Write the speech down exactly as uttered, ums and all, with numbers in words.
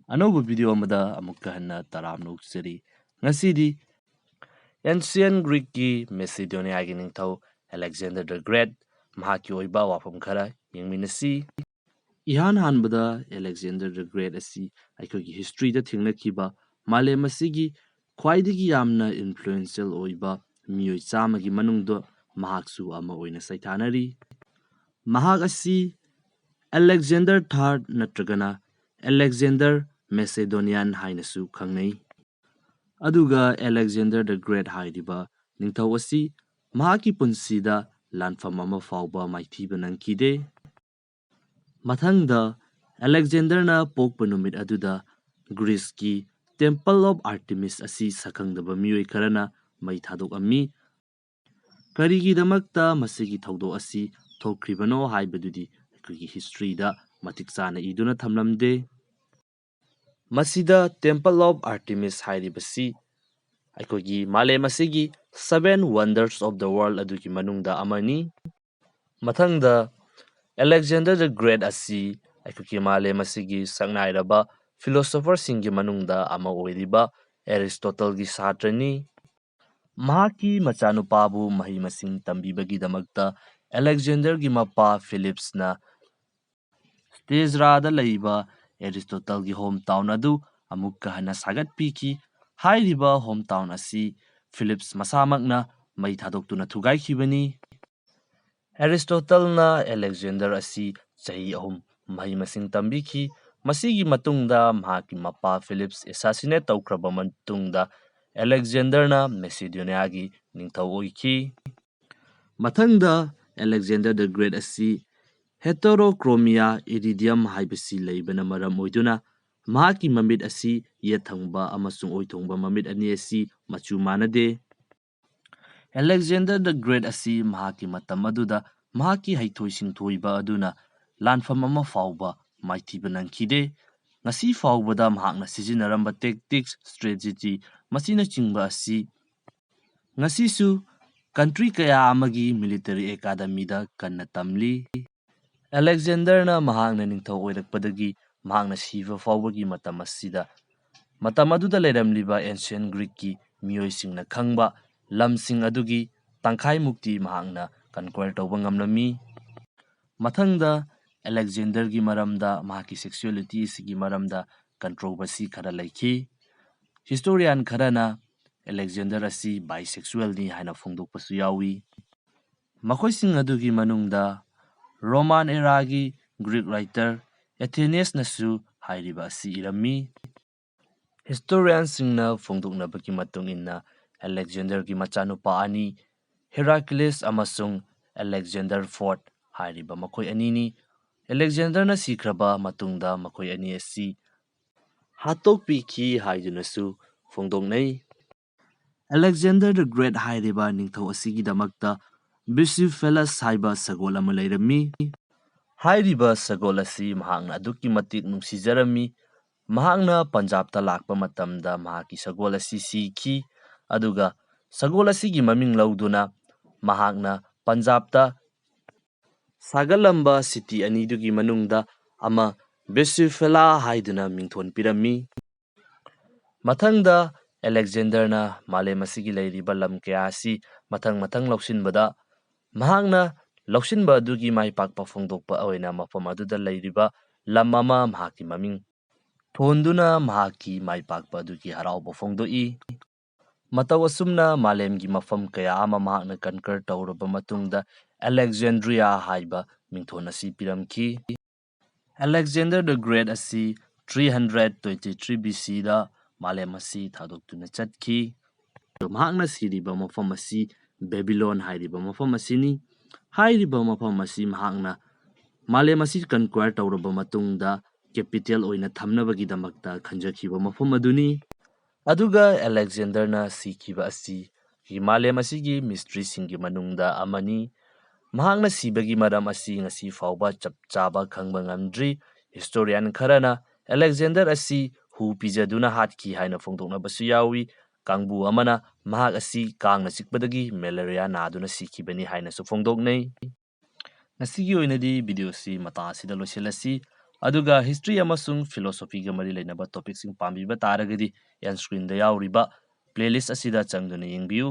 ꯑꯅꯧꯕ ꯚꯤꯗꯤꯑꯣ ꯑꯃꯗ ꯑꯃꯨꯛꯀ ꯍꯟꯅ ꯇꯔꯥꯝꯅ ꯑꯣꯛꯆꯔꯤ꯫ ꯉꯁꯤꯗꯤ Ancient Greekꯀꯤ Macedoniaꯒꯤ ꯅꯤꯡꯊꯧ Alexander the Great, ꯃꯍꯥꯛꯀꯤ ꯑꯣꯏꯕ ꯋꯥꯐꯝ ꯈꯔ ꯌꯦꯡꯃꯤꯟꯅꯁꯤ꯫ ꯏꯍꯥꯟ ꯍꯥꯟꯕꯗ Alexander the Great ꯑꯁꯤ ꯑꯩꯈꯣꯏꯒꯤ historyꯗ ꯊꯦꯡꯅꯈꯤꯕ ꯃꯥꯂꯦꯝ ꯑꯁꯤꯒꯤ ꯈ꯭ꯋꯥꯏꯗꯒꯤ ꯌꯥꯝꯅ influential ꯑꯣꯏꯕ ꯃꯤꯑꯣꯏ ꯆꯥꯝꯃꯒꯤ ꯃꯅꯨꯡꯗ ꯃꯍꯥꯛꯁꯨ ꯑꯃ ꯑꯣꯏꯅ ꯁꯩꯊꯥꯅꯔꯤ꯫ ꯃꯍꯥꯛ ꯑꯁꯤ Alexander Third ꯅꯠꯇ꯭ꯔꯒꯅ Alexander Macedonian ꯍꯥꯏꯅꯁꯨ ꯈꯪꯅꯩ꯫ ꯑꯗꯨꯒ Alexander the Great ꯍꯥꯏꯔꯤꯕ ꯅꯤꯡꯊꯧ ꯑꯁꯤ ꯃꯍꯥꯛꯀꯤ ꯄꯨꯟꯁꯤꯗ ꯂꯥꯟꯐꯝ ꯑꯃ ꯐꯥꯎꯕ ꯃꯥꯏꯊꯤꯕ ꯅꯪꯈꯤꯗꯦ꯫ ꯃꯊꯪꯗ, Alexanderꯅ ꯄꯣꯛꯄ ꯅꯨꯃꯤꯠ ꯑꯗꯨꯗ Greeceꯀꯤ Temple of Artemis ꯑꯁꯤ ꯁꯛꯈꯪꯗꯕ ꯃꯤꯑꯣꯏ ꯈꯔꯅ ꯃꯩ ꯊꯥꯗꯣꯛꯂꯝꯃꯤ꯫ ꯀꯔꯤꯒꯤꯗꯃꯛꯇ ꯃꯁꯤꯒꯤ ꯊꯧꯗꯣꯛ ꯑꯁꯤ ꯊꯣꯛꯈ꯭ꯔꯤꯕꯅꯣ ꯍꯥꯏꯕꯗꯨꯗꯤ ꯑꯩꯈꯣꯏꯒꯤ historyꯗ ꯃꯇꯤꯛ ꯆꯥꯅ ꯏꯗꯨꯅ ꯊꯝꯂꯝꯗꯦ꯫ ꯃꯁꯤꯗ Temple of Artemis ꯍꯥꯏꯔꯤꯕꯁꯤ ꯑꯩꯈꯣꯏꯒꯤ ꯃꯥꯂꯦꯝ ꯑꯁꯤꯒꯤ Seven Wonders of the World ꯑꯗꯨꯒꯤ ꯃꯅꯨꯡꯗ ꯑꯃꯅꯤ꯫ ꯃꯊꯪꯗ, Alexander the Great ꯑꯁꯤ ꯑꯩꯈꯣꯏꯒꯤ ꯃꯥꯂꯦꯝ ꯑꯁꯤꯒꯤ ꯁꯛꯅꯥꯏꯔꯕ philosopherꯁꯤꯡꯒꯤ ꯃꯅꯨꯡꯗ ꯑꯃ ꯑꯣꯏꯔꯤꯕ Aristotleꯒꯤ ꯁꯥꯇ꯭ꯔꯅꯤ꯫ ꯃꯍꯥꯛꯀꯤ ꯃꯆꯥꯅꯨꯄꯥꯕꯨ ꯃꯍꯩ ꯃꯁꯤꯡ ꯇꯝꯕꯤꯕꯒꯤꯗꯃꯛꯇ Alexanderꯒꯤ ꯃꯄꯥ Philipsꯅ Stagira ꯗ ꯂꯩꯕ Aristotleꯒꯤ home town ꯑꯗꯨ ꯑꯃꯨꯛꯀ ꯍꯟꯅ ꯁꯥꯒꯠꯄꯤꯈꯤ꯫ ꯍꯥꯏꯔꯤꯕ home town ꯑꯁꯤ Philips ꯃꯁꯥꯃꯛꯅ ꯃꯩ ꯊꯥꯗꯣꯛꯇꯨꯅ ꯊꯨꯒꯥꯏꯈꯤꯕꯅꯤ꯫ Aristotleꯅ Alexander ꯑꯁꯤ ꯆꯍꯤ ꯑꯍꯨꯝ ꯃꯍꯩ ꯃꯁꯤꯡ ꯇꯝꯕꯤꯈꯤ꯫ ꯃꯁꯤꯒꯤ ꯃꯇꯨꯡꯗ ꯃꯍꯥꯛꯀꯤ ꯃꯄꯥ Philips assassinate ꯇꯧꯈ꯭ꯔꯕ ꯃꯇꯨꯡꯗ Alexanderꯅ Macedoniaꯒꯤ ꯅꯤꯡꯊꯧ ꯑꯣꯏꯈꯤ꯫ ꯃꯊꯪꯗ, Alexander the Great ꯑꯁꯤ Heterochromia Iridium ꯍꯥꯏꯕꯁꯤ ꯂꯩꯕꯅ ꯃꯔꯝ ꯑꯣꯏꯗꯨꯅ ꯃꯍꯥꯛꯀꯤ ꯃꯃꯤꯠ ꯑꯁꯤ ꯌꯦꯠ ꯊꯪꯕ ꯑꯃꯁꯨꯡ ꯑꯣꯏ ꯊꯪꯕ ꯃꯃꯤꯠ ꯑꯅꯤ ꯑꯁꯤ ꯃꯆꯨ ꯃꯥꯟꯅꯗꯦ꯫ Alexander the Great ꯑꯁꯤ ꯃꯍꯥꯛꯀꯤ ꯃꯇꯝ ꯑꯗꯨꯗ ꯃꯍꯥꯛꯀꯤ ꯍꯩꯊꯣꯏ ꯁꯤꯡꯊꯣꯏꯕ ꯑꯗꯨꯅ ꯂꯥꯟꯐꯝ ꯑꯃ ꯐꯥꯎꯕ ꯃꯥꯏꯊꯤꯕ ꯅꯪꯈꯤꯗꯦ꯫ ꯉꯁꯤ ꯐꯥꯎꯕꯗ ꯃꯍꯥꯛꯅ ꯁꯤꯖꯤꯟꯅꯔꯝꯕ tactics, strategy ꯃꯁꯤꯅꯆꯤꯡꯕ ꯑꯁꯤ ꯉꯁꯤꯁꯨ country ꯀꯌꯥ ꯑꯃꯒꯤ military academyꯗ ꯀꯟꯅ ꯇꯝꯂꯤ꯫ Alexanderꯅ ꯃꯍꯥꯛꯅ ꯅꯤꯡꯊꯧ ꯑꯣꯏꯔꯛꯄꯗꯒꯤ ꯃꯍꯥꯛꯅ ꯁꯤꯕ ꯐꯥꯎꯕꯒꯤ ꯃꯇꯝ ꯑꯁꯤꯗ ꯃꯇꯝ ꯑꯗꯨꯗ ꯂꯩꯔꯝꯂꯤꯕ ancient Greekꯀꯤ ꯃꯤꯑꯣꯏꯁꯤꯡꯅ ꯈꯪꯕ ꯂꯝꯁꯤꯡ ꯑꯗꯨꯒꯤ ꯇꯪꯈꯥꯏꯃꯨꯛꯇꯤ ꯃꯍꯥꯛꯅ conquer ꯇꯧꯕ ꯉꯝꯂꯝꯃꯤ꯫ ꯃꯊꯪꯗ Alexanderꯒꯤ ꯃꯔꯝꯗ, ꯃꯍꯥꯛꯀꯤ sexuality ꯑꯁꯤꯒꯤ ꯃꯔꯝꯗ controversy ꯈꯔ ꯂꯩꯈꯤ꯫ Historian ꯈꯔꯅ Alexander ꯑꯁꯤ bisexualꯅꯤ ꯍꯥꯏꯅ ꯐꯣꯡꯗꯣꯛꯄꯁꯨ ꯌꯥꯎꯏ꯫ ꯃꯈꯣꯏꯁꯤꯡ ꯑꯗꯨꯒꯤ ꯃꯅꯨꯡꯗ Roman eraꯒꯤ Greek writer Athenaeusꯅꯁꯨ ꯍꯥꯏꯔꯤꯕ ꯑꯁꯤ ꯏꯔꯝꯃꯤ꯫ Historianꯁꯤꯡꯅ ꯐꯣꯡꯗꯣꯛꯅꯕꯒꯤ ꯃꯇꯨꯡ ꯏꯟꯅ Alexanderꯒꯤ ꯃꯆꯥꯅꯨꯄꯥ ꯑꯅꯤ, Heraclius ꯑꯃꯁꯨꯡ Alexander Fourth ꯍꯥꯏꯔꯤꯕ ꯃꯈꯣꯏ ꯑꯅꯤꯅꯤ꯫ Alexanderꯅ ꯁꯤꯈ꯭ꯔꯕ ꯃꯇꯨꯡꯗ ꯃꯈꯣꯏ ꯑꯅꯤ ꯑꯁꯤ ꯍꯥꯠꯇꯣꯛꯄꯤꯈꯤ ꯍꯥꯏꯗꯨꯅꯁꯨ ꯐꯣꯡꯗꯣꯛꯅꯩ꯫ Alexander the Great ꯍꯥꯏꯔꯤꯕ ꯅꯤꯡꯊꯧ ꯑꯁꯤꯒꯤꯗꯃꯛꯇ Bucephalus ꯍꯥꯏꯕ ꯁꯒꯣꯜ ꯑꯃ ꯂꯩꯔꯝꯃꯤ꯫ ꯍꯥꯏꯔꯤꯕ ꯁꯒꯣꯜ ꯑꯁꯤ ꯃꯍꯥꯛꯅ ꯑꯗꯨꯛꯀꯤ ꯃꯇꯤꯛ ꯅꯨꯡꯁꯤꯖꯔꯝꯃꯤ꯫ ꯃꯍꯥꯛꯅ ꯄꯟꯖꯥꯕꯇ ꯂꯥꯛꯄ ꯃꯇꯝꯗ ꯃꯍꯥꯛꯀꯤ ꯁꯒꯣꯜ ꯑꯁꯤ ꯁꯤꯈꯤ, ꯑꯗꯨꯒ ꯁꯒꯣꯜ ꯑꯁꯤꯒꯤ ꯃꯃꯤꯡ ꯂꯧꯗꯨꯅ ꯃꯍꯥꯛꯅ ꯄꯟꯖꯥꯕꯇ ꯁꯥꯒꯠꯂꯝꯕ city ꯑꯅꯤꯗꯨꯒꯤ ꯃꯅꯨꯡꯗ ꯑꯃ Bucephala ꯍꯥꯏꯗꯨꯅ ꯃꯤꯡꯊꯣꯟ ꯄꯤꯔꯝꯃꯤ꯫ ꯃꯊꯪꯗ Alexanderꯅ ꯃꯥꯂꯦꯝ ꯑꯁꯤꯒꯤ ꯂꯩꯔꯤꯕ ꯂꯝ ꯀꯌꯥ ꯑꯁꯤ ꯃꯊꯪ ꯃꯊꯪ ꯂꯧꯁꯤꯟꯕꯗ, ꯃꯍꯥꯛꯅ ꯂꯧꯁꯤꯟꯕ ꯑꯗꯨꯒꯤ ꯃꯥꯏ ꯄꯥꯛꯄ ꯐꯣꯡꯗꯣꯛꯄ ꯑꯣꯏꯅ ꯃꯐꯝ ꯑꯗꯨꯗ ꯂꯩꯔꯤꯕ ꯂꯝ ꯑꯃ ꯃꯍꯥꯛꯀꯤ ꯃꯃꯤꯡ ꯊꯣꯟꯗꯨꯅ ꯃꯍꯥꯛꯀꯤ ꯃꯥꯏ ꯄꯥꯛꯄ ꯑꯗꯨꯒꯤ ꯍꯔꯥꯎꯕ ꯐꯣꯡꯗꯣꯛꯏ꯫ ꯃꯇꯧ ꯑꯁꯨꯝꯅ ꯃꯥꯂꯦꯝꯒꯤ ꯃꯐꯝ ꯀꯌꯥ ꯑꯃ ꯃꯍꯥꯛꯅ conquer ꯇꯧꯔꯕ ꯃꯇꯨꯡꯗ Alexandria ꯍꯥꯏꯕ ꯃꯤꯡꯊꯣꯟ ꯑꯁꯤ ꯄꯤꯔꯝꯈꯤ꯫ Alexander the Great ꯑꯁꯤ three hundred twenty three B C ꯗ ꯃꯥꯂꯦꯝ ꯑꯁꯤ ꯊꯥꯗꯣꯛꯇꯨꯅ ꯆꯠꯈꯤ꯫ ꯑꯗꯣ ꯃꯍꯥꯛꯅ ꯁꯤꯔꯤꯕ ꯃꯐꯝ ꯑꯁꯤ Babylon ꯍꯥꯏꯔꯤꯕ ꯃꯐꯝ ꯑꯁꯤꯅꯤ꯫ ꯍꯥꯏꯔꯤꯕ ꯃꯐꯝ ꯑꯁꯤ ꯃꯍꯥꯛꯅ ꯃꯥꯂꯦꯝ ꯑꯁꯤ conquer ꯇꯧꯔꯕ ꯃꯇꯨꯡꯗ capital ꯑꯣꯏꯅ ꯊꯝꯅꯕꯒꯤꯗꯃꯛꯇ ꯈꯟꯖꯈꯤꯕ ꯃꯐꯝ ꯑꯗꯨꯅꯤ꯫ ꯑꯗꯨꯒ Alexanderꯅ ꯁꯤꯈꯤꯕ ꯑꯁꯤ ꯃꯥꯂꯦꯝ ꯑꯁꯤꯒꯤ mysteryꯁꯤꯡꯒꯤ ꯃꯅꯨꯡꯗ ꯑꯃꯅꯤ꯫ ꯃꯍꯥꯛꯅ ꯁꯤꯕꯒꯤ ꯃꯔꯝ ꯑꯁꯤ ꯉꯁꯤ ꯐꯥꯎꯕ ꯆꯞ ꯆꯥꯕ ꯈꯪꯕ ꯉꯝꯗ꯭ꯔꯤ꯫ Historian ꯈꯔꯅ Alexander ꯑꯁꯤ ꯍꯨ ꯄꯤꯖꯗꯨꯅ ꯍꯥꯠꯈꯤ ꯍꯥꯏꯅ ꯐꯣꯡꯗꯣꯛꯅꯕꯁꯨ ꯌꯥꯎꯏ꯫ ꯀꯥꯡꯕꯨ ꯑꯃꯅ ꯃꯍꯥꯛ ꯑꯁꯤ ꯀꯥꯡꯅ ꯆꯤꯛꯄꯗꯒꯤ malaria ꯅꯥꯗꯨꯅ ꯁꯤꯈꯤꯕꯅꯤ ꯍꯥꯏꯅꯁꯨ ꯐꯣꯡꯗꯣꯛꯅꯩ꯫ ꯉꯁꯤꯒꯤ ꯑꯣꯏꯅꯗꯤ video ꯁꯤ ꯃꯇꯥꯡ ꯑꯁꯤꯗ ꯂꯣꯏꯁꯤꯜꯂꯁꯤ꯫ ꯑꯗꯨꯒ history ꯑꯃꯁꯨꯡ philosophyꯒ ꯃꯔꯤ ꯂꯩꯅꯕ topicꯁꯤꯡ ꯄꯥꯝꯕꯤꯕ ꯇꯥꯔꯒꯗꯤ, end screenꯗ ꯌꯥꯎꯔꯤꯕ playlist ꯑꯁꯤꯗ ꯆꯪꯗꯨꯅ ꯌꯦꯡꯕꯤꯌꯨ꯫